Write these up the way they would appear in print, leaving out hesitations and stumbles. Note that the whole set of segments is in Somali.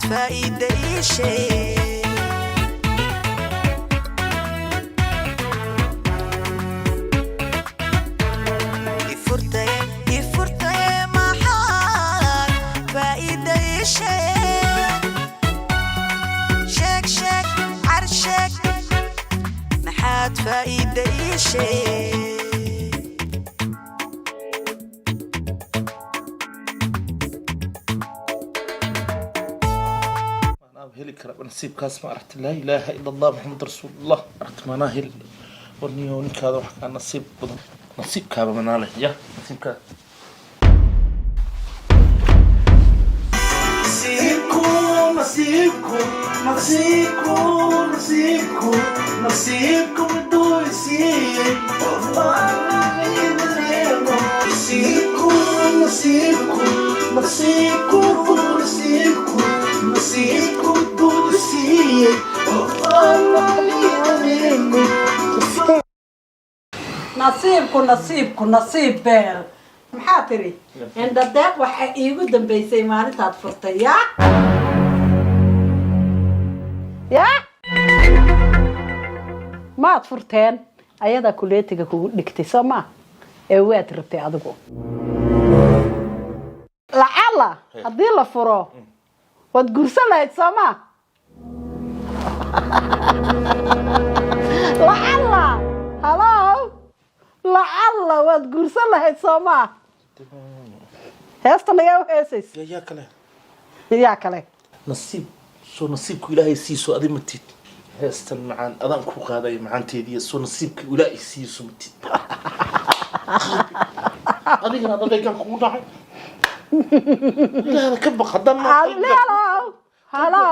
Faa'iida ii sheeg. Ifurtaye, ifurtaye, maxaad faa'iida ii sheeg? Sheeg, sheeg, car sheeg, maxaad faa'iida ii sheeg? Maanaa heli kara nasiibkaas, ma aragta? Laa ilaaha ila Allah, Maxamed rasuulullah. Aragta, maanaa heli warniyo ninkaada wax kaa nasiib badan, nasiibkaaba manaa leh ya nasiibkaa. Nasiibku, nasiibku, nasiibku, nasiibku, nasiibku miduu isiiyey. Nasiibku, nasiibku, nasiibku, nasiibku, nasiibku miduu isiiyey. Nasiibku, nasiibku, nasiib beel. Maxaa tiri, Indha Deeq? Waxaa iigu dambeysay maalintaad furtay. Yaa ya maad furteen? Ayadaa kuleetiga kugu dhigtay, soo ma? Ee waad rabtay adigu. Lacala haddii la furo waad guursan lahayd, soo ma? Lacala, halo, lacala waad guursan lahayd, soo ma? Heestan ayaa u heesaysa. Yaa kale? Yaa kale? Nasiib soo, nasiibku Ilaahay siiso adi matid. Heestan macaan adaan ku qaadaya macaanteediiya. Soo nasiibka Ilaahay siiso matid adigana adadaygan kugu dhacay. Ilaahda ka baq haddaan. Halo, halo,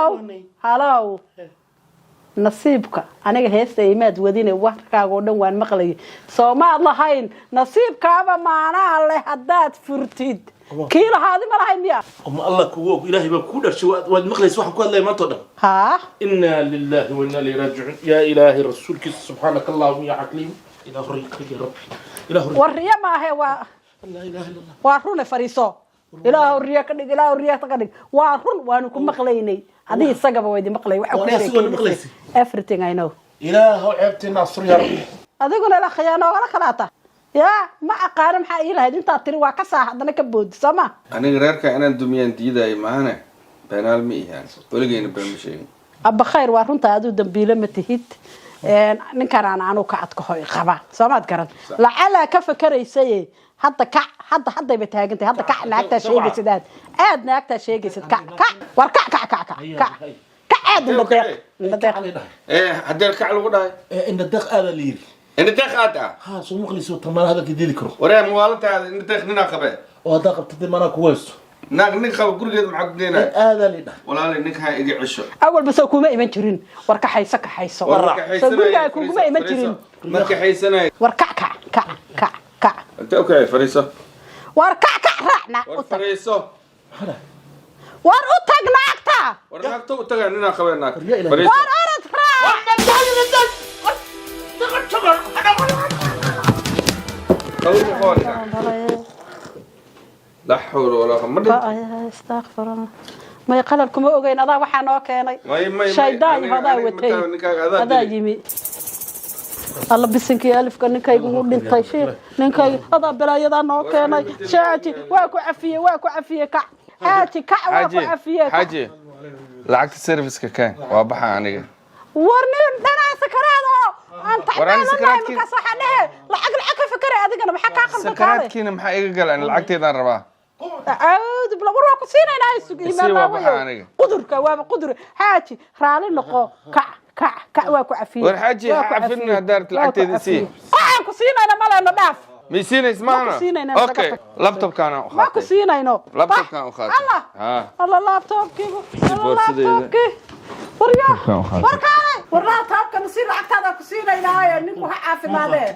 halo, nasiibka aniga heesta imaad wadine, warkaaga oo dhan waan maqlayay. Soo maad lahayn nasiibkaaba maanaa leh haddaad furtid? Kii lahaadi ma lahayn miya? Ma Allah kugu og, Ilaahay baa kugu dharshay. Waad maqlaysa waxaan ku hadlaya maanta oo dhan. Haa. Inaa lillahi wa inaa ilayhi raajicuun. Yaa Ilaahay, rasuulkiisa, subxaanaka allahuma ya xakiim. Ilaah horey ya Rabbi, ilaah horey. War riyo maahe, waa Laa ilaha illa Allah. Waa rune, fariiso. Ilaahu riyo ka dhig, Ilaahu riyo ka dhig. Waa run, waanu ku maqlaynay. Adiga isagaba waa idin maqlay waxa ku Waa aniga waana sheekeynaysa. Maqlaysay. Everything I know. Ilaahow ceebteena astur ya Rabbi. Adiguna la khiyaanoogala kalaata yaa ma aqaano. Maxaa ii lahayd intaad tiri waa ka saa, haddana ka boodi, soo ma? Aniga reerka inaan dumiyaan diidaayo maahane, beenaal ma ihaan, weligeyna been ma sheegin. Abba khayr, waa runta, aduu dambiile ma tihid. Ninkan aan anu ka adkaho qaba, soomaad garan? Lacalaa ka fakaraysaye hadda kac, hadda haddayba taagantahay, hadda kac. Naagtaa sheegaysid, aad aad naagtaa sheegaysid. Kac, kac, war kac, kac, kac, kac, kac, kac, aad. Indha Deeq, Indha Deeq. Ee haddee kac lagu dhahay. Indha Deeq aadaa la yiri. Indha Deeq aad ah. Ha, soo maqlayso tamaan hadalka diidi karo. Waree, mawaalantaada? Indha Deeq ninaa qabee. Oo haddaa qabta dee manaa kugu haysto. Naag nin qaba gurigeeda maxaa ku geenaya? Aadaa la dhahay. Walaalay, ninkaa iga cesho. Awalba soo kuma iman jirin. War kaxayso, kaxayso. War Soo gurigaaga kuguma iman jirin. Ma kaxaysanay. War kac, kac, kac, kac, kac. Inta okay, fariiso. War kac, kac, raacna. War u tag. Fariiso. War u tag naagta. War naagta u tagaa, ninaa qabee naag. War yaa Ilaahay. Fariiso. War orod, raac. Qawl ma qabo. La xawla walaa quwwata, ma dhinto. Astaqfirullah, may qalal kuma ogeyn. Adaa waxaa noo keenay. May, may, may. Shaydaan adaa aniga watay. mataa ninkaaga adaa adaa dilay. Yimi alla bisinkii alifka, ninkaygu wuu dhintay. Shiikh, ninkaygu adaa balaayadaa noo keenay. Xaaji, waa ku cafiyey, waa ku cafiyey. Kac xaaji, kac, waa ku Xaaji. cafiyey, kac. Xaaji, lacagta serviceka keen, waa baxa aniga. War nin dhanaa sakaraad oo aan War ani taxbaananahay. sakaraadkii- Markaas waxaa dhehe lacag, lacag ka fakeray. Adigana maxaa kaa qaldan? Kaalay. Sakaraadkiina maxaa iga galan? Lacagteedaan rabaa. Acuudu billah, war waa ku siinaynaa, sug. Isii, Iimaan waa baxa laawayo. aniga. Qudurka waaba qudur. Xaaji, raali noqo, kac, kac, kac, waa ku cafiyey. War xaaji, Waa ha ku cafinin cafiyey. haddaad rabto Waa ku lacagteeda isii. cafiyey. Waxaan ku siinayna maleeno, dhaaf. Ma isiinays maana? Ma ku siinayna. Okay, laptopkaana u Ma ku qaatay. siinayno. Laptopkaan u qaatay. Allah. Ha. Allah, laptopkiibu, Allah. Boorsadeyda. Laptopkii, warya. Laptopkaan u qaatay. War kaalay, war laptopkana si lacagtaada ku siinaynaaye, ninku ha caafimaadee.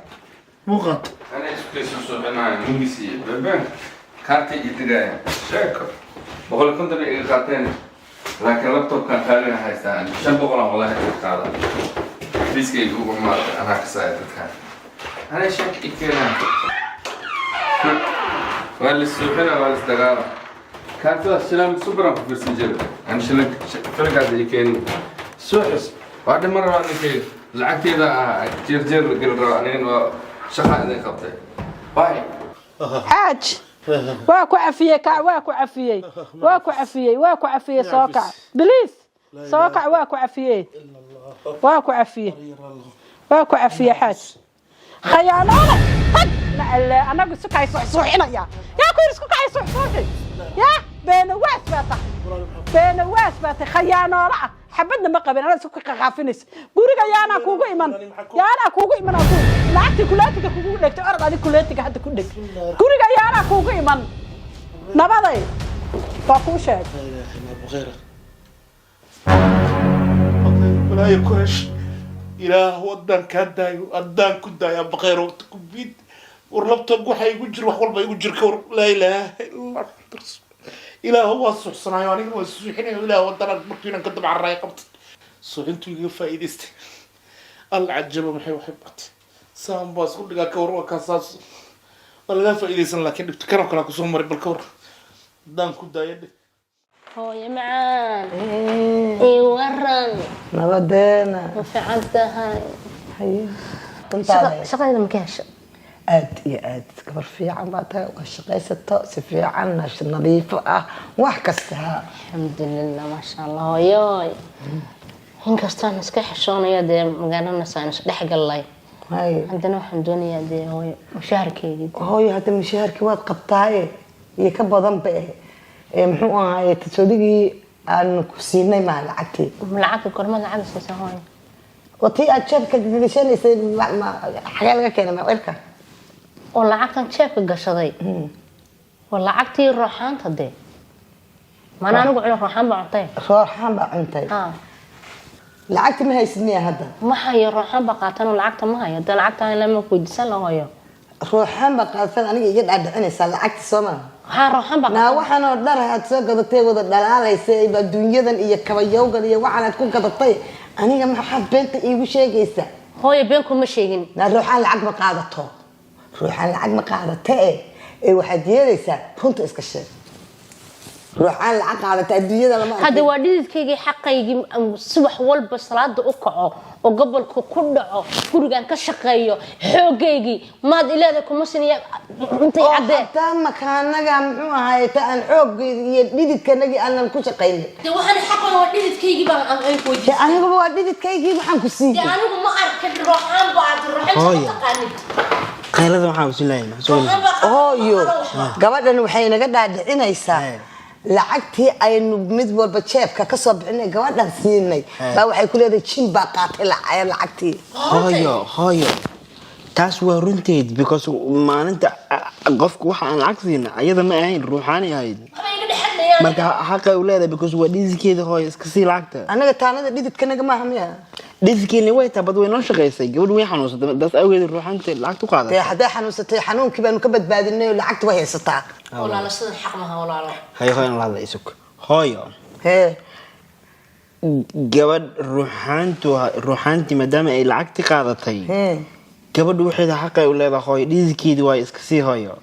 Muuqaat. Ana isku kayso suuxinaayo mugisi beben kaartay ii dirayaan sheeko 150 iga qaateen, laakiin laptopkan qaalina haystaa ani 500 wallahi iga qaada. Xafiiskayga ugu maartay, anaa kasaya dadkan ana sheek i keenaa. Waa la suuxina, waa la isdagaala. Kaartada shilan superan ku fiirsan jiray. Aan shilan filinkaas ii keenin. Suuxis waa dhiman rabaa ninkayga. Lacagteeda ah jeer jeer la geli rabaa, anigana waa shaqa idin qabtay. Bye. Xaaj, waa ku cafiyey. Kac, waa ku cafiyey, waa ku cafiyey, waa ku cafiyey. Soo kac, please, soo kac. Waa ku cafiyey, waa ku cafiyey, waa ku cafiyey. Xaaj, khayaanoona tag macalle. Annagu isu kay suuxsuuxinaya. Yaa ku yidhi isku kay suuxsuuxi? Yaa beena waas baa tahay, beena waas baa tahay, khayaanoola ah. Xabadna ma qabin, anaa isku qaqaafinaysa guriga. Yaanaa kuugu iman, yaanaa kuugu iman adigu. Lacagtii kuleetiga kugu dhegtay, orod adig kuleetiga hadda ku dheg. Guriga yaanaa kuugu iman. Nabaday, waa kuu sheeg. لا اله الا ابو غيره walaayo ku hesh. Ilaah wadaan kaa daayo, haddaan ku daayo abaqeyr waqti ku biid. War laptop waxa igu jir, wax walba igu jir ka war. Laa ilaaha illa allah Muhammad rasuul. Ilaah waa suuxsanaayo, anigana waa suuxinayo. Ilaah wadana markii inaan ka dabcarraay qabtay, suuxintuu igaga faa'iidaystay. Alla cajaba, maxay waxay batay saan baa isku dhigaa ka war. Waa kaa saas waa lagaa faa'iidaysan, laakiin dhibta kanoo kalaa kusoo maray. Bal ka war haddaan ku daayo dhib. Hooyo macaan, ii waran? Nabadeena. Ma fiican tahay? Haye, runtaada. Shaqadayda ma ka hesha? Aad iyo aad, gabar fiican baa tahay, waa shaqaysato si fiican, nadiifo ah, wax kasta ha. Alxamdulilah, maasha Allah. Hooyoy, inkastaan iska xishoonaya dee, magaranaysaa, aan isdhex gallay. Haye. Haddana waxaan doonayaa dee, hooyo, mushaharkeygii. Hooyo, hadda mushaharkii waad qabtaaye iyo ka badanba eh. Ee muxuu ahaaye, tasoodigii aan ku siinay maa lacagtii? Lacagta korma lacag siisa, hooyo? Oo tii aad jeebka gashanaysay xagee laga keenay, ma cirka? Oo lacagtan jeebka gashaday waa lacagtii rooxaanta dee. Maana anigu cuno, rooxaan baa cuntay. Rooxaan baa cuntay? Ha. Lacagti ma haysid miya hadda? Ma hayo, rooxaan baa qaatan oo lacagta ma hayo dee. Lacagta lama weydiisan la, hooyo. Rooxaan baa qaadsan, aniga iga dhaadhicinaysaa lacagti, soo maa? Haa, rooxaan baa. Naa, waxaan oo dhar aad soo gadatay, wada dhalaalaysa adduunyadan iyo kabayowgan iyo waxaan aad ku gadatay, aniga maxaad beenta iigu sheegaysaa? Hooyo, been kuma sheegin. Naa, ruuxaan lacag ma qaadato, ruuxaan lacag ma qaadata. Ee waxaad yeelaysaa, runta iska sheeg. Ruuxaan lacag qaadata adduunyada lama arkin. Hadda waa dhididkaygii, xaqaygii. Subax walba salaada u kaco oo gobolka ku dhaco, gurigaan ka shaqeeyo, xoogaygii maad ileeda kuma siniya intay oo caddee. Hataa makaanaga muxuu ahaay, ta aan xooggeeda iyo dhididkanagii aanan ku shaqaynin? De waxaan xaqan waa dhididkaygii baan aan ku dee weydiistay. Aniguba waa dhididkaygii waxaan ku dee siiyey. Anigu ma arkin, rooxaan baa rooxaan. Hooyo. Taqaanid. Qaylada waxaa usilahay maxaa? Rooxaan baa. Hooyo, gabadhan waxay naga dhaadhicinaysaa Hey. lacagtii aynu mid walba jeebka ka soo bixinay gabadhan siinay baa waxay ku leedahay jin baa qaatay lacagtii. Hooyo, hooyo, taas waa runteed, because maalinta qofku waxa aan lacag siina ayada ma ahayn, ruuxaani ahayd. Waxba iga dhexadlayaan. Marka xaqay u leedahay, because waa dhididkeeda. Hooyo, iska sii lacagta. Anaga taanada dhididkanaga maaha miya? Dhididkeeni way taa, bad way noo shaqaysay gabadh, way xanuunsatay, taas awgeed ruuxaanta lacagta u dee qaadatay. Hadday xanuunsatay, xanuunkii baanu ka badbaadinay oo lacagta way haysataa. Walaalo, sidan xaq maha, walaalo. Hayo hooyo, la hadla, isug hooyo. Hee. Gabadh ruuxaantu, ruuxaantii maadaama ay lacagti qaadatay, hee, gabadhu waxeeda xaqay u leedahay. Hooyo, dhididkeedi waay, iska sii, hooyo.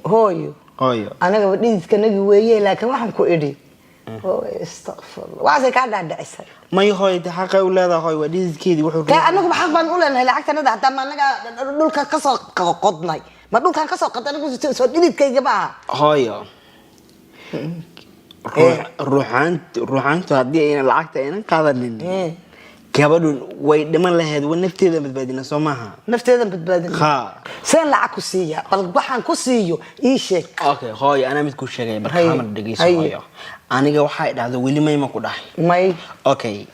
Hooyo. Hooyo. Anagaba dhididkanagi weeye, laakiin waxaan ku idhi, hooyo, istakfirullah, waxaasay kaa dhaadhicisay. May hooyo, de xaqay u leedahay hooyo, waa dhididkeedii wuxuu. Dee anaguba xaq baan u leenahay lacagtanada. Hataa ma anaga dhulka kasoo qodnay? Ma dhulkan kasoo qodnay anigu? Soo dhididkayga ma aha? Hooyo, ruuxaantu haddii ayna lacagta aynan qaadanin, gabadhu way dhiman lahayd. Wa nafteeda badbaadina, soo maaha? Nafteedan badbaadin? Ha. Seen lacag ku siiya? Bal waxaan ku siiyo ii sheeg. Okay hooyo, anaa mid kuu sheegaya marka. Haye, hamar dhegeyso. Haye. Hooyo, aniga waxay dhahdo weli mayma ku dhahay? May. Okay,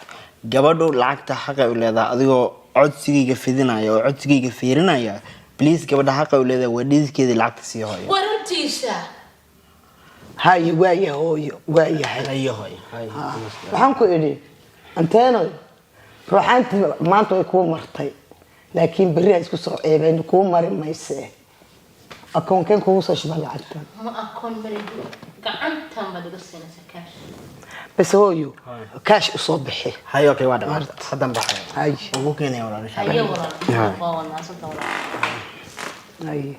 gabadhu lacagta xaqay u leedahay. Adigoo codsigayga fidinaya oo codsigayga fiirinaya, please, gabadha xaqay u leedahay, waa dhididkeedii, lacagta sii, hooyo. Warantiisa. Haye, waaya hooyo, waayahay. Hayo hooyo, hayo. Waxaan ku idhi, anteenoy, ruuxaantii maanta way kuu martay, laakiin berri ha isku soo ceebeyn, kuu mari mayse. Akoonkeen kugu soo shuba lacagta? Ma akoon malihi, gacantan baad iga siinaysaa kaash. Bas hooyo, kaash usoo bixi. Hayo, okay, waa dhamaatay, haddan baxay. Haye. Ugu keenaya walaal, insha Haye Allah. walaal, waa wanaasanta, walaal. Haye.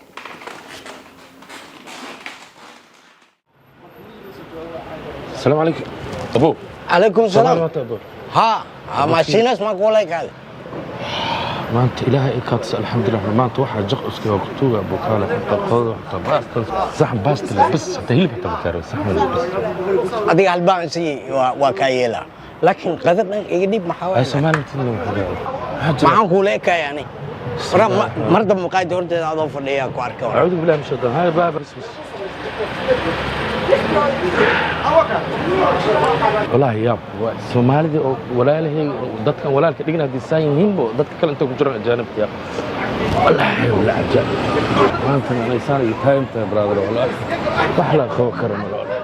السلام عليكم ابو. Calaykum salaam. Maanta abo. Ha, mashiinas maa kuwalay kaale. Maanta ilaahay ay kaadsa, alxamdulilah. Maanta waxaa jaq iska kutuga abu kaale, xataa qodada, xataa baasta, saxan baasta bas, xataa hilib xataa makaaro saxan bas. Adiga halbaan sii waa kaa yeelaa, laakiin qadar dhan iga dhib maxaa ay waay? Soomaali tidna waxaa Maxaan kuula ekaaya ani? Mar dambe maqaayada horteeda adoo fadhiya ku arka. اعوذ بالله من الشيطان، هاي بابا بس بس. والله yaab Soomaalida oo walaalahey, dadkan walaalka dhigna haddii saan yihiinbo, dadka kale inta ku jiraan ajaanibta yaa wallaahi wala ajaanib. Maantana anaysaan iyo taayimta brother, wallahi wax la qaban karo ma walahi.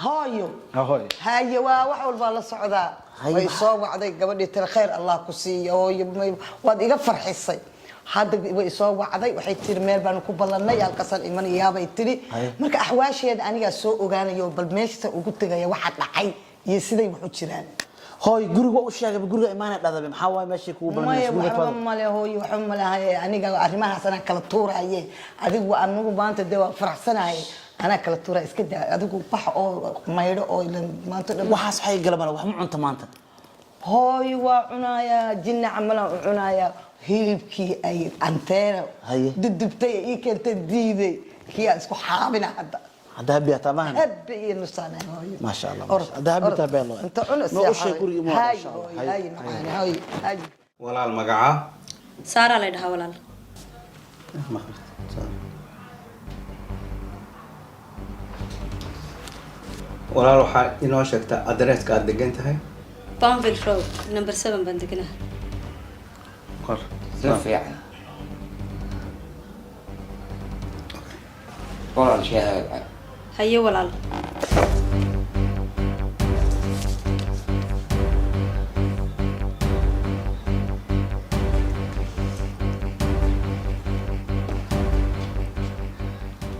Hooyo. Ahoy. Haye, waa wax walbaa la socdaa. Way soo wacday gabadhii, tiri khayr Allah ku siiyo hooyo, waad iga farxisay. Hadda way soo wacday, waxay tiri meel baan ku ballanay, halkaasaan imanayaabay tiri. Marka axwaasheeda anigaa soo ogaanayo, bal meesha ugu tegaya waxa dhacay iyo siday wax u jiraan. Hooy, guriga waa u sheegay, guriga imaanay dhadabe. Maxaa waay meeshii kugu Maya. ballanaysa guriga? Waxba male hooyo, waxba male. Aniga arrimahaas anaa kala tuuraye. Adigu anigu maanta dee waa faraxsanahay, anaa kala tuuraya. Iska daa adigu, bax oo maydho oo ilan maanta dhan. Waxaas waxay galamana, wax ma cunta maanta? Hooyo, waa cunayaa, jinni camalaan u cunayaa. Hilibkii ay anteena dudubtay ee ii keentay diiday, kii aan isku xaabina hadda. Hadda habi hataa maahan. Habbi iyo nusaanay hooyo. Maasha Allah. Orod, Hadda habi orod. taa beelo. Inta cuna. Ma u sheeg guriga ima Haay. insha Allah. Hooyo, haay macaane, hooyo, haay. Walaal, magacaa? Saaraa lay dhahaa, walaal. Walaal, waxaa inoo sheegtaa adreeska aad degan tahay. Banville Road number 7 baan deganahay. Qor. Si fiican walaal, shaaha cab. Haye, walaal.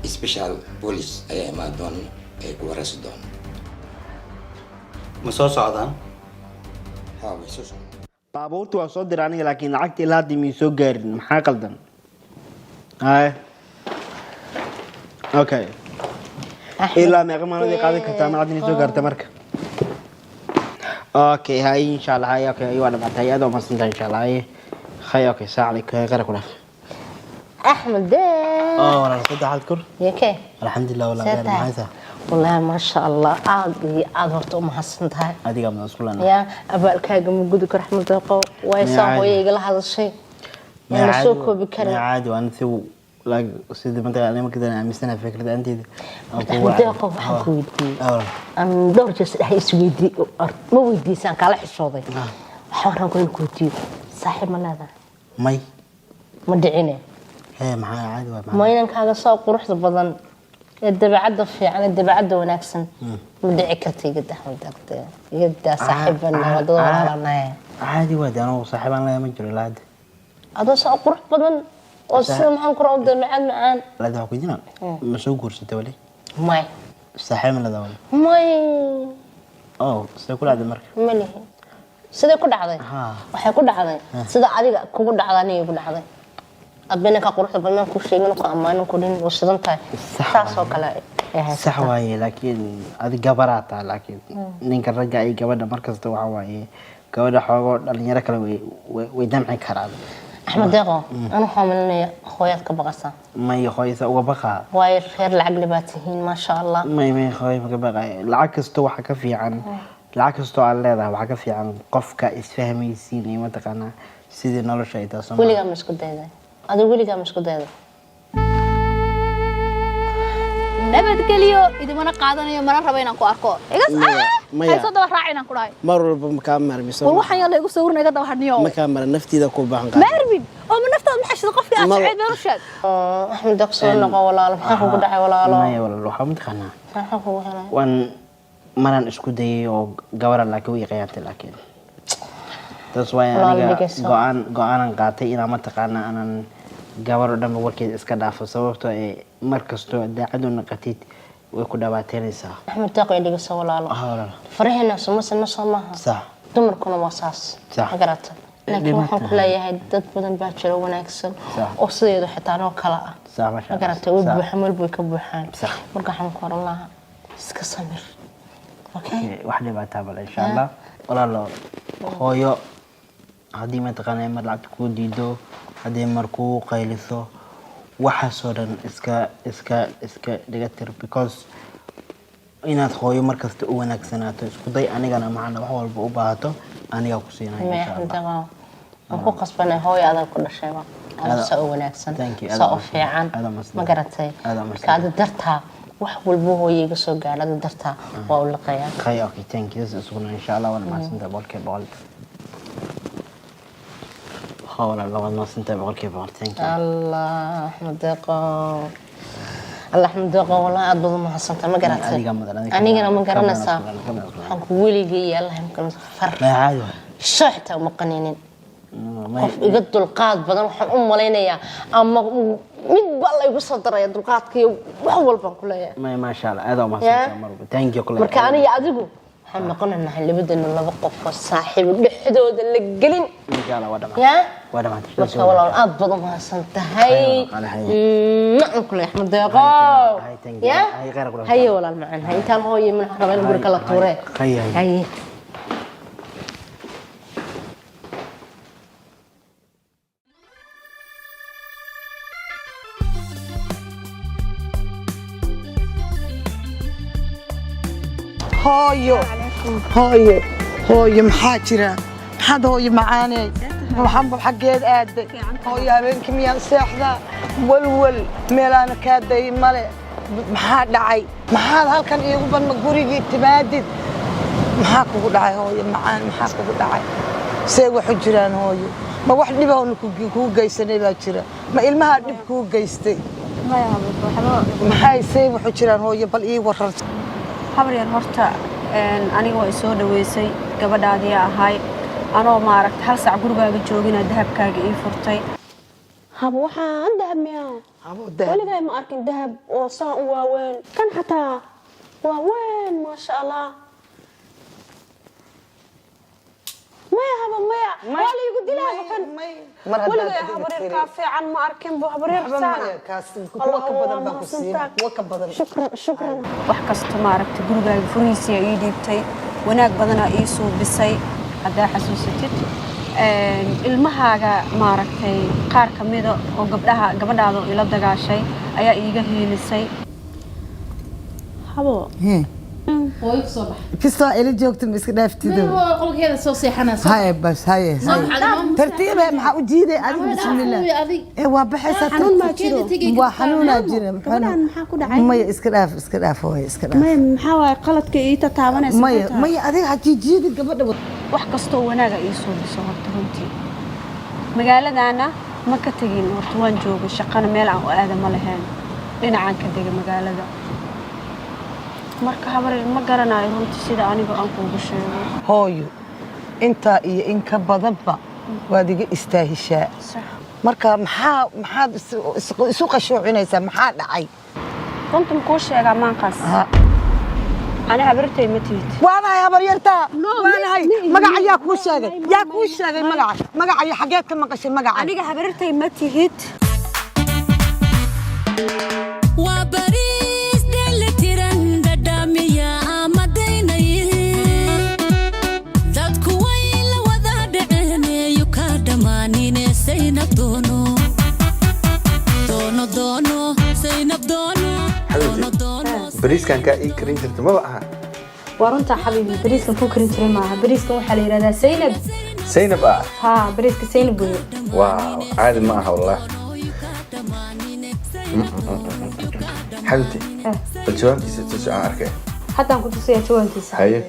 Special police ayaa imaan doona ay ku wareysi doona. Ma soo socdaan? Haa, way soo socdaan. Baabuurta waa soo diray aniga, laakiin lacagta ilaa hadda mii soo gaarin. Maxaa qaldan? Haye, okay, ilaa meeqa maalmood ay qaadan kartaa lacagta inay soo gaarta marka? Okay, hay, insha Allah. Hay, okay, waa dhamaatay. Aad waa mahadsantahay, insha Allah. Hay, hay, okay, salaamu calaykum. Hay, qara ku dhaaf. Axmed dee. Oo walaal, saddexaad kur. Yekee. Alxamdulilah walaal. See Gaar tahay? maxay tahay? Wallaahi maasha Allah, aad iyo aad horta u mahadsan tahay. Adiga ma isku lana. Yaa abaalkaaga ma gudi karo, Axmed Deeqo. Way saa hooyo igala hadashay, mana soo koobi karin. Caadi waan si like sidii mataqaana aniga markaan aaminsanahay fikrada anteyda. Axmed Deeqo, waxaan ku weydiiyey, aan dhowr jeer saddex is weydiiyey, ma weydiisaan, kaala xishooday. Waxaan rabaa in ku weydiiyo, saaxiib ma leedahay? May. Ma dhicine? Hee, maxaa? Caadi waa. Ma inankaaga soo quruxda badan ee dabeecadda fiican ee dabeecadda wanaagsan ma dhici karta? Igada Axmed Deeqde, igadaa saaxiibana wadada walaalanaye. Caadi waa de, anigu saaxiibaan leeyahay ma jiro ilaa hadda. Adoo soo qurux badan oo sida maxaan ku rabaa dabeecad macaan. Ilaa hadda waxaa ku jiraan. Ma soo guursatay wali? May. Saaxiib ma leedahay wali? May. Oh, sidee ku dhacday marka? Ma lihi. Sidee ku dhacday? Waxay ku dhacday sida adiga kugu dhacda aniga igu dhacday. Adba ninka quruxda badan ku sheegin, ku ammaanin, ku dhin waa shidan tahay, saas oo kale ay haysataa. Sax waaye, laakiin adi gabaraa taa, laakiin ninka ragga iyo gabadha markasta waxa waaye gabadha xoogoo dhalinyaro kale way damci karaan. Axmed Deeqo, anu waxaa malinaya hooyaad ka baqasaa. May, hooyasa uga baqaa? Waayo reer lacag le baa tihiin, maasha Allah. May, hooyo maka baqaay. Lacag kasto waxa ka fiican, lacag kastoo aad leedahay waxaa ka fiican qofka isfahmaysiin iyo mataqaanaa sidii nolosha ay tahay Soomaaliya. Weligaa ma isku dayday adigu? Weligaa ma isku dayday? Nabadgelyo idimana qaadanayo, mana rabo inaan ku arko. Igas. Maya, maya. Hayso daba raac inaan ku dhahay. Mar walba makaa marmiso. War waxaan yaa laygu sawirna, iga daba hadniyo. Makaa mara, naftiida ku baahan. Ma arbin oo ma naftaada ma xashido qofkii aad jecel been u sheeg. Axmed Deeq, soo noqo walaalo. Maxaa kugu dhacay, walaalo? Maya walaal, waxaa mataqaanaa Maxaa kugu helay? Waan maraan isku dayay oo gabara, laakiin way khiyaantay. Laakiin taas waay Walaal, aniga dhegeyso. Go-aanan qaatay inaan mataqaanaa aanan gabar oo dhanba warkeeda iska dhaafo, sababtoo ee mar kastoo daacad u naqatid way ku dhawaateynaysaa. Axmed Deeq, ay dhegeyso walaalo. Ah, walaal. Faraheena suma soo maaha? Sax. Dumarkuna waa saas. Sax. Ma garata? Laakiin Dhibaato. waxaan ku leeyahay dad badan baa jiro wanaagsan Sax. oo sideedu xitaa noo kala ah. Sax, masha Ma Allah. garatay? Way Sax. buuxaan, meel bay ka buuxaan. Sax. Marka waxaan ku oran lahaa Iska samir, okay? Okay, wax dhibaataa bale insha Allah. Walaalo, hooyo haddii mataqaanaa mar lacagta kuu diido, haddii mar kuu qayliso, waxaasoo dhan iska dhiga tir, because inaad hooyo markasta u wanaagsanaato isku day. Anigana maxaa wax walba u baahato anigaa ku siinaya insha Allah. Deeqo, waan ku qasbanay. Hooyo adag ku dhashayba adag saa u wanaagsan, Thank you, saa u aad fiican, aad mahadsan. ma garatay? Aad Marka mahadsan. adi dartaa wax walbo hooyo iga soo gaadha, adi dartaa waa u liqayaa. Khay, okay, thank you. Isuguna insha Allah waad mahadsantahay 100%. Ha walaal, waad mahadsantahay 100%. Thank you. Allah, Axmed Deeqo, Allah, Axmed Deeqo, wallahi aad baad u mahadsantahay, ma garatay? Adiga mudan, adiga. Anigana ma ka garanaysaa, mudan, ka mudan. waxaan ku weligay iyo Allah imkan far Ma caadi waay. Soo xitaa uma qaninin. Qof iga dulqaad badan waxaan u malaynayaa ama mid baa la igu soo daraya dulqaadka iyo wax walbaan ku leeyahay. May, maasha Allah, aad u mahadsantahay mar walba. Thank you kule. Marka aniga adigu waxaan noqonanahay labadeena laba qof oo saaxiibo dhexdooda la gelin. Insha Allah waa dhamaatay. Yaa. Waa dhamaatay. Marka walaal, aad baad u mahadsan tahay. Macaan kule, Axmed Deeqo. Ya, haye walaal macaan, hay intaan hooye mana raba in guri kala tuure. Hay, hay. Haye. Hooyo, hooyo, hooyo, maxaa jira? Maxaad, hooyo macaaney, waxaanba xaggeed aaday? Hooyo, habeenkii miyaan seexdaa? Walwal meelaana kaa dayay male. Maxaa dhacay? Maxaad halkan iigu banma gurigii timaadid? Maxaa kugu dhacay, hooyo macaan? Maxaa kugu dhacay? See waxu jiraan, hooyo? Ma wax dhibahoona kuu geysanay baa jira? Ma ilmahaa dhib kuu geystay? Maxay see waxu jiraan, hooyo? Bal ii warar. Habar yar, horta aniga waa isoo dhaweysay, gabadhaadii ahay. Anoo maaragta hal sac gurigaaga joogina dahabkaaga ii furtay. Haba, waxaan dahab miyaa? Weligay ma arkin dahab oo saan u waaweyn. Kan xataa waa weyn, maasha Allah. Maya haba, maya, waa laygu dilaaba kan. Mar haddaad Weligay adiga habaryar tiri. kaa fiican ma arkin bu habaryar. Waxba Saana. maya, kaas kuwa ka badan baan ku siina, kuwa ka badan. Shukran, shukran. Wax kasta maaragta gurigaaga furihiisiyaa ii dhiibtay, wanaag badanaa ii suubisay. Haddaa xasuusatid, ilmahaaga maaragtay qaar ka mida oo gabdhaha gabadhaada oo ila dagaashay ayaa iiga hiilisay. Habo. Hooyo kusoo bax. Kastoo ila joogta ma iska dhaaftido? Qolkeeda soo seexanaa. Haye, bas haye. Soo baxay. Tartiib, maxaa u jiiday adiga? Bismillah. Adig. Ee, waa baxaysaa. Xanuun maa jiro? Waa xanuunaa jira. Gabadhan maxaa ku dhacay? Maya, iska dhaaf, iska dhaaf hooyo, iska dhaaf. Maya, maxaa waaye qaladka ii tataabanaysa? Maya, maya, adiga ha jiijiidin gabadha. Wax kastoo wanaaga ii suubiso horta runtii magaaladana ma ka tegin. Horta waan joogay, shaqana meel aan u aada ma lahayn, dhinacaan ka degay magaalada. Marka habaryar, ma garanayo runtii sida aniga aan kuugu sheego. Hooyo, intaa iyo in ka badanba waad iga istaahishaa. Marka maxaa maxaad isu qashoocinaysaa? Maxaa dhacay? Runta makuu sheegaa maankaas? Ani habaryartay ma tihid. Waanahay habaryartaa, waanahay. Magaca yaa kuu sheegay? Yaa kuu sheegay magaca? Magaca iyo xageed ka maqashay magaca? Aniga habaryartay ma tihid. Waa bariis dheelitiran, dhadhamiya amadaynay, dadku way la wada dhaceeneeyu ka dhammaanine. Saynab doono, doono, doono, Saynab doono, doono, doono. Bariiskan kaa ii karin jirta maba aha. Waa runtaa xabiibi, bariiskan kuu karin jiray maaha. Bariiskan waxaa la yidhahdaa Saynab. Saynab ah? Haa, bariiska Saynab weeye. Waaw, caadi ma aha wallah. Xabibti, bal jawaabtiisa tus aan arkay. Haddaan ku tusayaa jawaankiisa. Haye.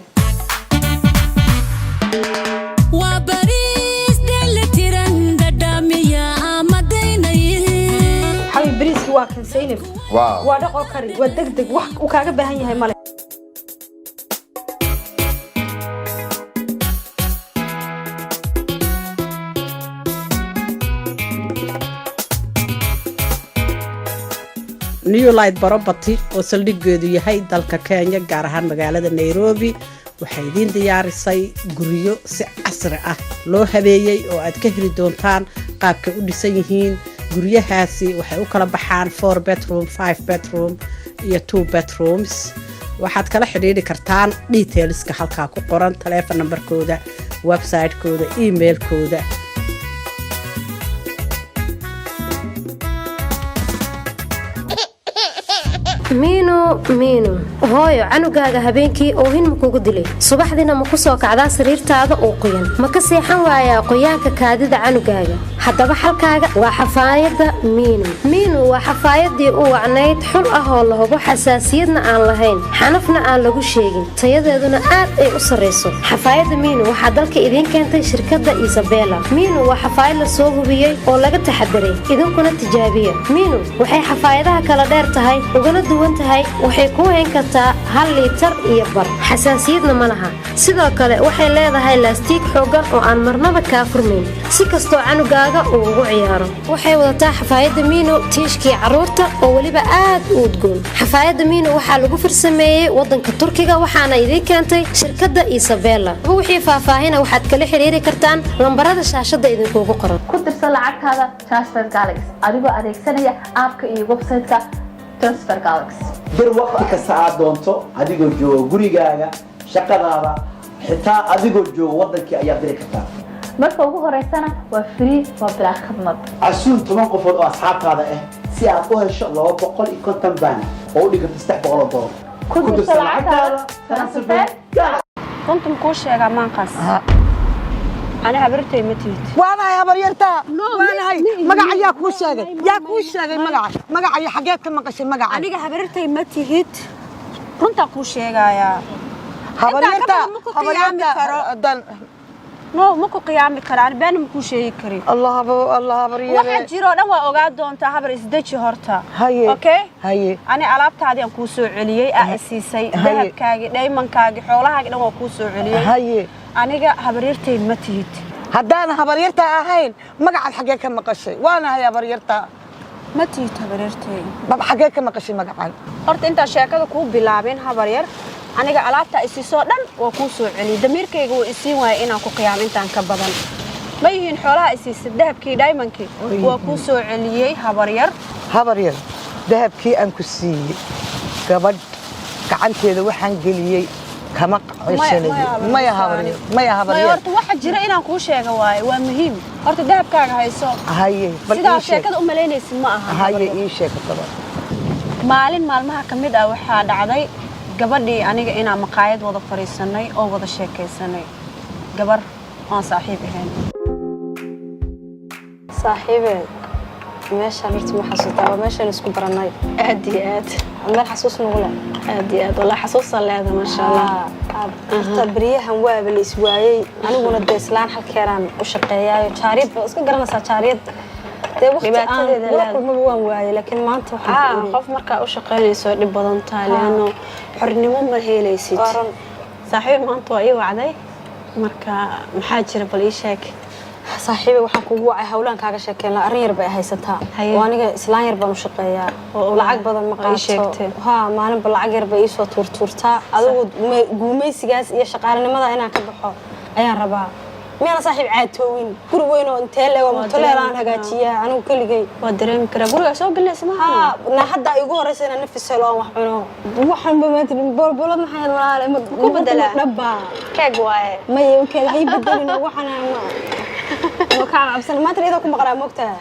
Waa bariis dheelitiran, dhadhamiya amadaynay. Xabiibi, bariiski waa kan Saynab. Waaw. Waa dhaqoo kari, waa deg deg, wax uu kaaga baahan yahay male. New Light Property oo saldhiggeedu yahay dalka Kenya, gaar ahaan magaalada Nairobi, waxay idiin diyaarisay guryo si casri ah loo habeeyey oo aad ka heli doontaan qaabkay u dhisan yihiin. Guryahaasi waxay u kala baxaan 4 bedroom, 5 bedroom iyo 2 bedrooms. Waxaad kala xidhiidhi kartaan detailska halkaa ku qoran, taleefon nambarkooda, website-kooda, emailkooda. Miino, miino, hooyo, canugaaga habeenkii oohin ma kugu dilay? Subaxdiina ma ku soo kacdaa sariirtaada oo qoyan? Ma ka seexan waayaa qoyaanka kaadida canugaaga? Haddaba xalkaaga waa xafaayadda Miino. Miino waa xafaayadii u wacnayd, xul ah oo la hubo, xasaasiyadna aan lahayn, xanafna aan lagu sheegin, tayadeeduna aad ay u sarrayso. Xafaayadda Miino waxaa dalka idiin keentay shirkadda Isabela. Miino waa xafaayad la soo hubiyey oo laga taxadaray, idinkuna tijaabiya. Miino waxay xafaayadaha kala dheer tahay ugana duwan tahay, waxay kuu hayn kartaa 1.5 liitar, xasaasiyadna ma laha. Sidoo kale waxay leedahay laastiig xooggan oo aan marnaba kaa furmayn si kastoo canugaaga uu ugu ciyaaro. Waxay wadataa xafaayadda Miino tiishkii carruurta oo weliba aad u udgoon. Xafaayadda Miino waxaa lagu farsameeyey wadanka Turkiga, waxaana idiin keentay shirkadda Isabela. Wixii faahfaahina waxaad kala xiriiri kartaan lambarada shaashada idinkugu qoran. Ku dirso lacagtaada Transfer Galaxy adigoo adeegsanaya app-ka iyo website-ka Transfer Galaxy. Dir waqti kasta aad doonto, adigoo jooga gurigaaga, shaqadaada, xitaa adigoo jooga wadankii ayaad diri kartaa. Marka ugu horeysana waa free, waa bilaa khidmad. Casuum 10 qofood oo asxaabtaada ah si aad u hesho 250 baan oo u dhiganta $300. Ku dirso lacagtaada Transfer. Runta makuu sheegaa, maanqaas ani habartay ma tihid. Waanahay habaryartaa, waanahay. Magaca yaa kuu sheegay? Yaa kuu sheegay magaca? Magaca iyo xageed ka maqashay magaca? Aniga habartay ma tihid, runtaa kuu sheegayaa. Habaryarta. Intaa ka badan ma ku qiyaami karo. No, ma ku qiyaami karo, ani been ma kuu sheegi karin. Allah, Allah, habaryare. Waxa jiro dhan waa ogaa doontaa, habar, isdeji horta. Haye. Okay. Haye. Ani alaabtaadii aan kuu soo celiyey aa isiisay, Haye. dahabkaagii, dhaymankaagii, xoolahaagii dhan waa kuu soo celiyey. Haye. Aniga habaryartay ma tihid. Haddaan habaryartaa ahayn, magacaad xaggee ka maqashay? Waanahay habaryartaa. Ma tihid habaryartay. Bab, xaggee ka maqashay magacan? Horta intaan sheekada kuu bilaabin, habaryar, aniga alaabtaa isiisoo dhan waa kuu soo celiyey. Damiirkayga wuu isiin waayay inaan ku qiyaamo intaan ka badan. Ma yihiin xoolaha isiisay, dahabkii, dhaymankii, waa kuu soo celiyey, habaryar. Habaryar, dahabkii aan ku siiyey gabadh gacanteeda waxaan geliyey kama ceshanayo. Maya, habaryar, maya. Maya. Habaryar. Horta waxa jira inaan kuu sheega waaye, waa muhiim. Horta dahabkaaga hayso. Haye, bal Sidaa ii sheeg. sheekada u malaynaysid ma aha. Haye, ii sheeg haddaba. Maalin maalmaha ka mid ah waxaa dhacday gabadhii aniga inaan maqaayad wada fadhiisanay oo wada sheekaysanay, gabar aan saaxiib ahayn. Saaxiibe, meeshaan horta ma xasuutaa? Waa meeshaan isku barannay. Aad iyo aad. Meel xasuus nagu leh. Aad iyo aad, walaa xasuusaa leeda, maasha Allah. Horta beryahan waaba la iswaayey, aniguna dee islaan halkeeraan u shaqeeyaayo, jaariyad baa iska garanaysaa, jaariyad dee waqti aan Dhibaatadeeda kula leedahay. kulmaba waan waayey, laakiin maanta waxaan ku iri Qof markaa u shaqaynayso dhib badan tahay, leano xornimo ma helaysid. Waa run. Saaxiib, maanta waa ii wacday, marka maxaa jira? Bal ii sheeg. Saaxiibe, waxaan kugu wacay hawlaan kaaga sheekeyn lahaa. Arrin yar bay haysataa oo aniga islaan yar baan u shaqeeyaa, lacag badan ma Waa ii qaato. sheegtay. Ha, maalinba lacag yar bay iisoo tuurtuurtaa. Adigu guumaysigaas iyo shaqaalinimada inaan ka baxo ayaan rabaa. Miyaana saaxiib caatoowin? Guri weyn oo intee leego Waa mutuleelaan dareemi karaa. hagaajiyaa anigu keligay. Waa dareemi karaa, gurigaa soo gelinaysa maaha. Ha, na hadda igu horeysa inaan nafis helo, aan wax cuno. Waxanba maanta bolbolad maxay ahayd, walaale? Ku bedelaa? Dhabba. Keeg waaye. Maya, keeg hay bedelin. Waxaan ma ma ka cabsan maanta, iyadoo ku maqlaa moogtaa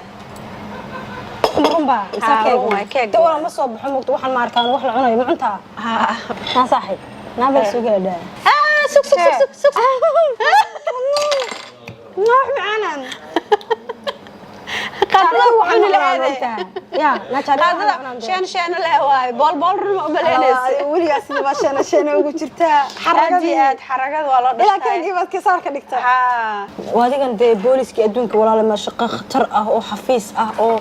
runba. Haa, run waaye, keeg. De walaa ma soo baxo moogta. Waxaan ma arkaan wax la cunayo, ma cuntaa? Naa saaxiib, naa bal soo gala dhaa. Sug, sug, sug, sug, sug. Wax macaanan. Qaadada waxaan cuni maqlaa lahayd. moogtaa ya na Qaadada sheen sheena leh waaye, bool bool run ma umalaynaysa. Weligaa sida baa sheena sheena ugu jirtaa. Aad iyo aad, xaragada waa loo Ilaa dhashtay. keegii baad kisaar ka dhigtaa. Adigan dee booliskii adduunka, walaala, ma shaqo khatar ah oo xafiis ah oo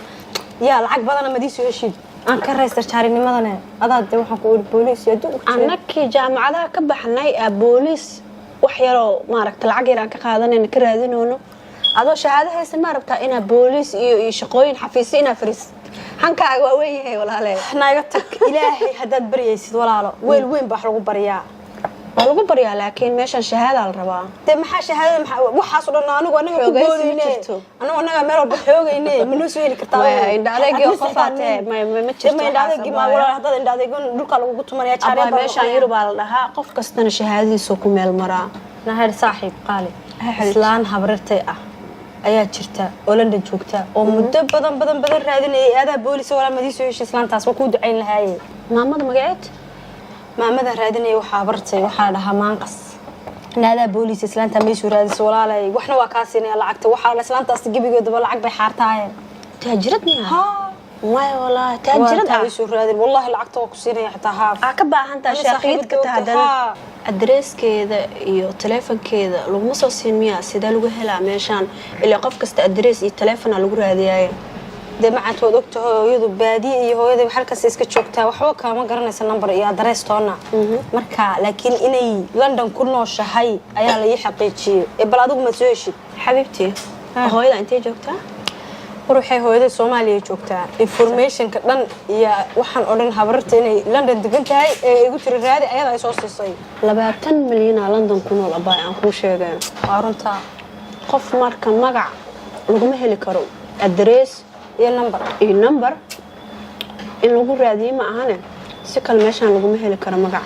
yaa lacag badana madiisu heshid aan ka raystar jaarinimadane adaa dee waxaan ku iri booliis iyo adduunka ku jiray. Annakii jaamacadaha ka baxnay aa booliis wax yaroo maaragta lacag yar aan ka qaadanayna ka raadinoono. Adoo shahaado haysan ma rabtaa inaa booliis iyo shaqooyin xafiisyo inaa fariisid? Hankaaga waa weyn yahay, walaale. Naiga tag. Ilaahay haddaad baryaysid, walaalo, weel weyn baa wax lagu baryaa. Waa lagu baryaa, laakiin meeshan shahaada la rabaa. Dee maxaa shahaadada, maxaa waxaas oo dhan? Anigu anaga ku Xoogaysi ma boodayne jirto. Anigu anaga meel walba xoogayne, ma noo soo heli kartaa? Maya, indha adeegii oo qof aad tahay, ma jirto Ma indha adeegii ma waxaas, walaal, haddaad indha adeegin dhulka lagugu tumanaya jaariyad abaa baa meeshaan noqonaya. Yurubaa la dhahaa, qof kastana shahaadadiisu ku meel maraa. Naher saaxiib qaali, islaan habrirtay ah ayaa jirta oo London joogta oo muddo badan badan badan raadinayay aadaa booliis. Walaa madiisoo heshay islaantaas, waa kuu ducayn lahaaye. Maamada magaceed? Maamada raadinaya waxaa bartay, waxaa la dhahaa Maanqas. Naadaa booliis islaanta meeshuu raadiso walaalay, waxna waa kaa siinaya lacagta. Waxaa la islaantaas gebigeeduba lacag bay xaartaayeen. Taajirad miya? Maya walaahi, taajirad ah. Soo raadin, wallahi lacagta waa ku siinaya xitaa haaf. Aa ka baahan tahay Ani shaaqiidka saaxiibada ta haddana haa. Adreeskeeda iyo taleefankeeda laguma soo siin miyaa? Sidee lagu helaa meeshaan? Ilaa qof kasta adrees iyo taleefona lagu raadiyaaye. Dee macaanta waad ogtahay, hooyadu baadiye iyo hooyada halkaas iska joogtaa, waxba kama garanaysa number iyo adrees toona marka. Laakiin inay London ku nooshahay ayaa la ii xaqiijiyey. Ee bal adigu maad soo heshid? Xabiibtii, hooyada intee joogtaa? War waxay hooyada Soomaaliya joogtaa. Informationka dhan iyo waxaan oo dhan habarta inay London degan tahay ee igu tiri raadi, ayada ay soo siisay. 20 milyanaa London ku nool, abaay, aan kuu sheegeen. Waa runtaa. Qof marka magac laguma heli karo, adrees iyo number iyo number in lagu raadiye ma ahane, si kale meeshaan laguma heli karo magac.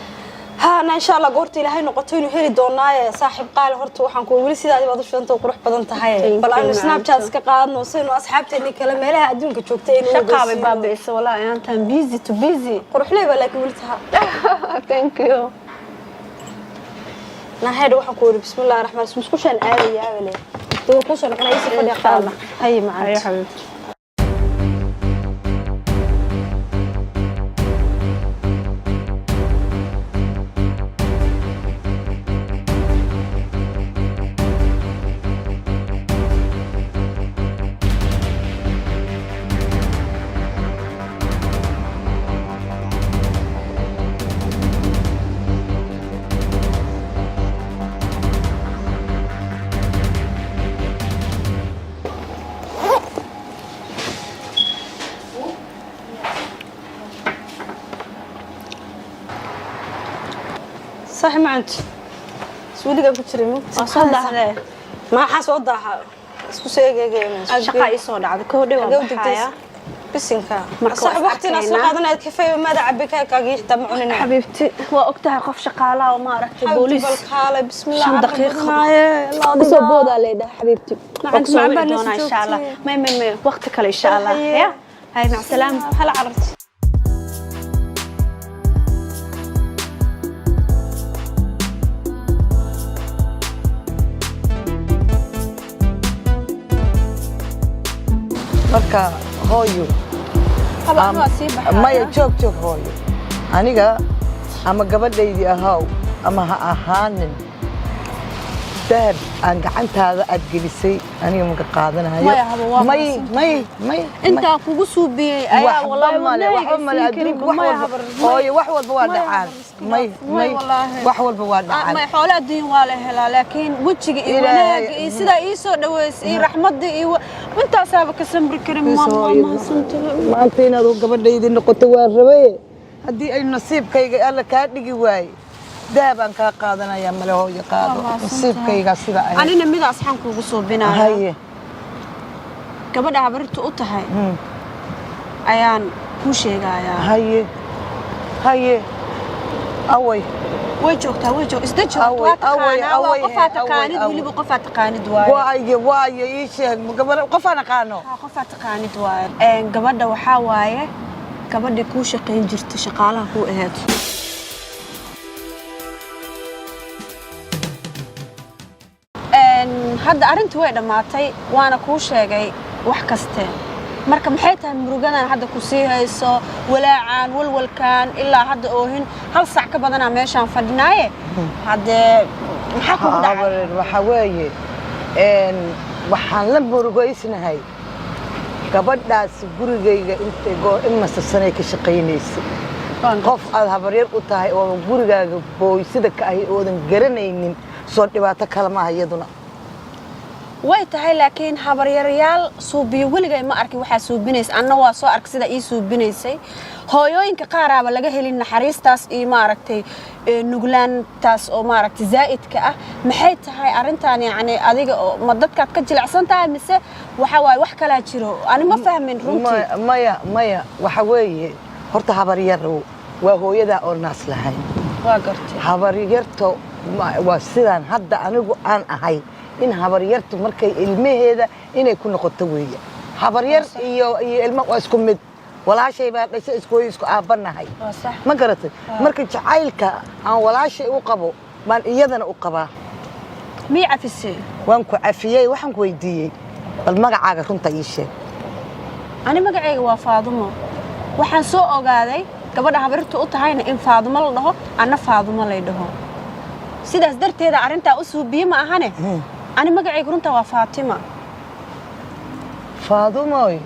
Ha na, insha Allah goorta Ilaahay noqoto inuu heli doonaaye. Saaxiib qaali, horta waxaan ku weli sidaadii baad u shidanta oo qurux badan tahay. Thank Bal you, aynu Snapchat macaanta. iska qaadno saynu asxaabteeni kale meelaha adduunka joogta aynu Shaqaa bay ogeysiino. baabi'isa walaahi, aantaan busy to busy. Quruxley baa laakiin weli taha. Thank you. Naheedh, waxaan ku yidhi bismillahi raxmaan raxiim, musqushaan aadayaa wale, dee waa kuusoo noqonaya si fadhiya qaadna. Haye Haye, macaanta. Xabiibti. Saaxiib macaanta, isweligaa ku jiray mugti. Waa soo daahdee. Maxaa soo daaha? Isku soo egeegeen. Shaqaa ii soo dhacday, koo dhow waan baxayaa. Bisinka. Marka Saaxiib, waa waqtina isla arkaynaa. qaadanaya, kafee maada cabi, kaagii xitaa ma cunin. Xabiibti, waa ogtahay qof shaqaalaha oo maaragtay Xabiibti, booliis bal kaalay, bismillah, shan carro daqiiqo badnaaye, ilaa kusoo adiga. boodaa leedhaha xabiibti. Macaan, Waa kusoo macaan wici baa doonaa nasi insha Allah. joogtay. May may may, waqti kale insha Allah. Haye. Ya hay, mac salaama. Hala cararti. Marka hooyo Haba, anuu waa sii baxayaa. Maya, joog joog hooyo, aniga ama gabadhaydii ahaw ama ha ahaanin, dahab aan gacantaada aad gelisay aniga maka qaadanayo. Maya, haba, waa may mahadsantahay. May may. Intaa kugu suubiyey ayaa Waxba walaahi male, wadnahayga waxba male, siin karin. adduunka wax Maya, walba habar, may. hooyo, wax walba waa Maya, dhacaan. habar, iska May dhaaf. May, may walaahi. wax walba waa dhacaan. May, xoolo adduun waa la helaa, laakiin wejiga iyo Ilaahay, wanaaga iyo sidaa ii soo dhaweysay iyo raxmadda iyo intaasaaba ka samri karin. Please, Maam, waa hooyo, mahadsantahay. Maanta inaad gabadhaydii noqoto waa rabaye, haddii ay nasiibkayga Alla kaa dhigi waaye, dahab aan kaa qaadanaya male. Hooyo, qaado. Waa mahadsantahay. Nasiibkaygaa sida ahayd. Anina mid asxaan kuugu suubinaya. Haye. Gabadha habarirta u tahay ayaan kuu sheegayaa. Haye haye, away? Way joogtaa, way joog isda joogta. Away, Waa away, taqaanaa, waa away, qofaa away, taqaanid. away. Weliba qofaa taqaanid waaye. Waaye waaye, ii sheeg gabar qofaan aqaano. Haa, qofaa taqaanid waaye. Gabadha waxaa waaye gabadhii kuu shaqayn jirta, shaqaalaha kuu ahayd. Hadda arrintii way dhammaatay, waana kuu sheegay wax kaste. Marka maxay tahay murugadan hadda ku sii hayso, walaacan, walwalkan, ilaa hadda oohin hal sac ka badanaa meeshaan fadhinaaye? Haddee maxaa kugu dhacay? Habareer, waxaa weeye waxaan la murugaysnahay gabadhaasi gurigayga intay goor imasa sanay ka shaqaynaysay. Qof aad habaryar u tahay oo gurigaaga booysida ka ahi oodan garanaynin, soo dhibaato kale maaha iyaduna. Way tahay, laakiin habaryaryaal suubiyo weligay ma arkin. Waxaa suubinaysa anna waa soo ark sida ii suubinaysay. Hooyooyinka qaaraaba laga helin naxariistaas iyo maaragtay nuglaantaas oo maaragtay zaa'idka ah. Maxay tahay arrintan? Yacni adiga oo ma dadkaad ka jilicsan tahay mise waxa waaye wax kalaa jiro? Ani ma fahmin runtii. Maya, maya, maya, waxa weeye horta habaryar waa hooyadaa oo naas lahayn. Waa gartay. Habaryarto waa sidaan hadda anigu aan ahay in habaryartu markay ilmaheeda inay ku noqoto weeye. Habaryar iyo ilmo waa isku mid. Walaashay baa dhashay, isku hooyo isku aabbanahay. Waa sax. Ma garatay? Marka jacaylka aan walaashay u qabo baan iyadana u qabaa. Mii cafisay? Waan ku cafiyey. Waxaan ku weydiiyey, bal magacaaga runta ii sheeg. Ani magacayga waa Faadumo. Waxaan soo ogaaday gabadha habaryarta u tahayna in Faadumo la dhaho, anna Faadumo lay dhaho. Sidaas darteeda arrintaa u suubiye ma ahane. Ani magacayga runta waa Faatima. Faadumoy,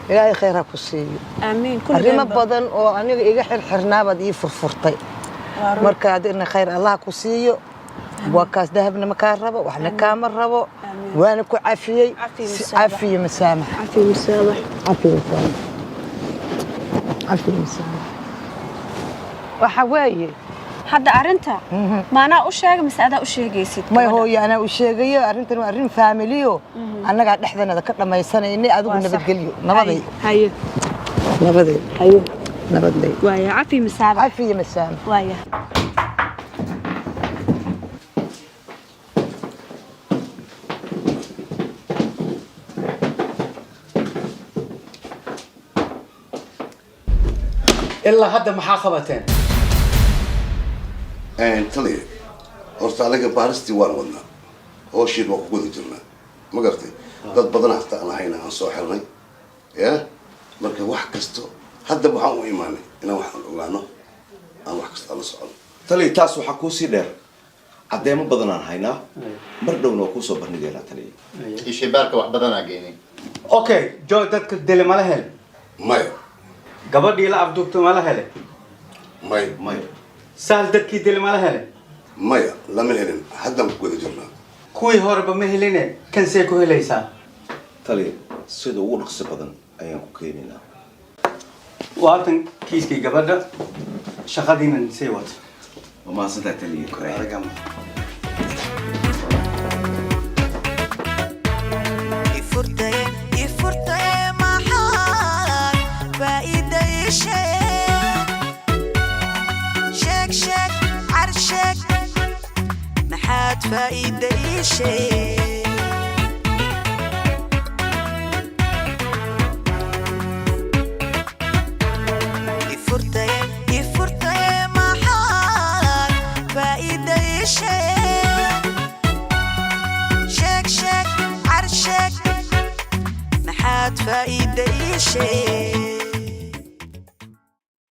Ilaahay khayr ha ku siiyo. Aamiin. Arrimo badan oo aniga iga xirxirnaabaad ii furfurtay. Waa run. Marka adina khayr Allah ku siiyo. Waa kaas, dahabna ma kaa rabo, waxna kaama rabo, waana ku cafiyey. Cafiye masaamax. Cafiye masaamax. Cafiye masaamax. Cafiye masaamax. Waxa weeye Hadda arrinta maanaa u sheega mise adaa u sheegaysid? May hooyo, anaa u sheegayo. Arrintan waa arrin faamiliyo, annagaa dhexdanada ka dhammaysanaynay. Adigu Waa sax. nabadgelyo, nabaday. Haye. Nabaday. Haye. Nabadley. Waaya, cafiye masaamax. Cafiye masaamax. Waaya. Ilaa hadda maxaa qabateen? Taliya, horta aniga baaristii waan wadnaa, howshiin waa ku guda jirnaa, ma garatay? Dad badan hataa aan ahayna aan soo xirnay ya. Marka wax kasto hadda waxaan u imaanay inaan wax aan ogaano, aan wax kasta aan la socono. Taliya, taas waxaa kuusii dheer caddeemo badan aan haynaa, mar dhowna waa kuusoo bandhigaynaa, taliya. Ishibaarka wax badanaa geenay. Okay, Joy, dadka dile mala hele? Maya. Gabadhii la afduubta mala hele? Maya. Maya. Sahal dadkii dile mala hele? Maya, lama helin, haddaan ku guda jirnaa. Kuwii horeba ma heline, kan see ku helaysaa? Taliya, sida ugu dhaqso badan ayaan ku keenaynaa. Waatan kiiskii gabadha, shaqadiinan sii wata. Waa mahadsantahay, taliya. Aragama. Ifurtaye, ifurtaye, maxaad faa'iida ii sheeg? Sheeg, sheeg, car sheeg, maxaad faa'iida ii sheeg? Ifurtaye, ifurtaye, maxaad faa'iida ii sheeg? Sheeg, sheeg, car sheeg, maxaad faa'iida ii sheeg?